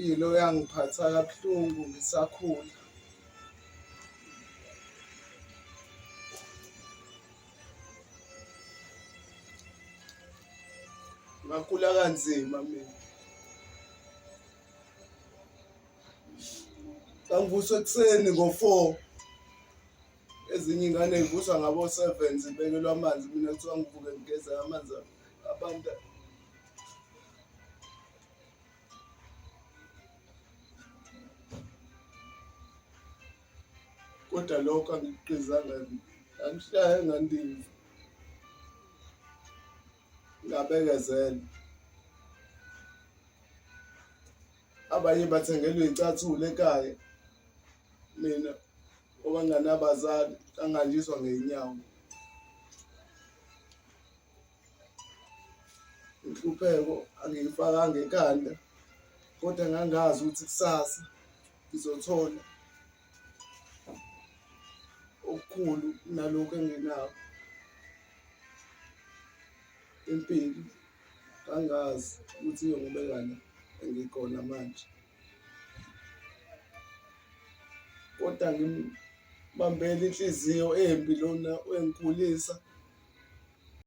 Impilo yangiphatha kabuhlungu ngisakhula. Ngakhula kanzima mina. Ngangivuswa ekuseni ngo-4. Ezinye iy'ngane y'vuswa ngabo-7 zibekelwa amanzi, mina kuthiwa ngivuke ngigeze amanzi abantu. Kodwa lokho angikuqizanga, angishaya engandiva. Ngabekezela. Abanye bathengelwa iy'cathulo ekhaya, mina ngoba nginganabazali ngangihanjiswa ngey'nyawo. Inhlupheko angiyifakanga ekhanda kodwa ngangazi ukuthi kusasa ngizothola okukhulu kunalokhu enginakho. Impilo ngangazi ukuthi iyongibeka la engikhona manje. Kodwa ngimbambele inhliziyo embi lona engikhulisa.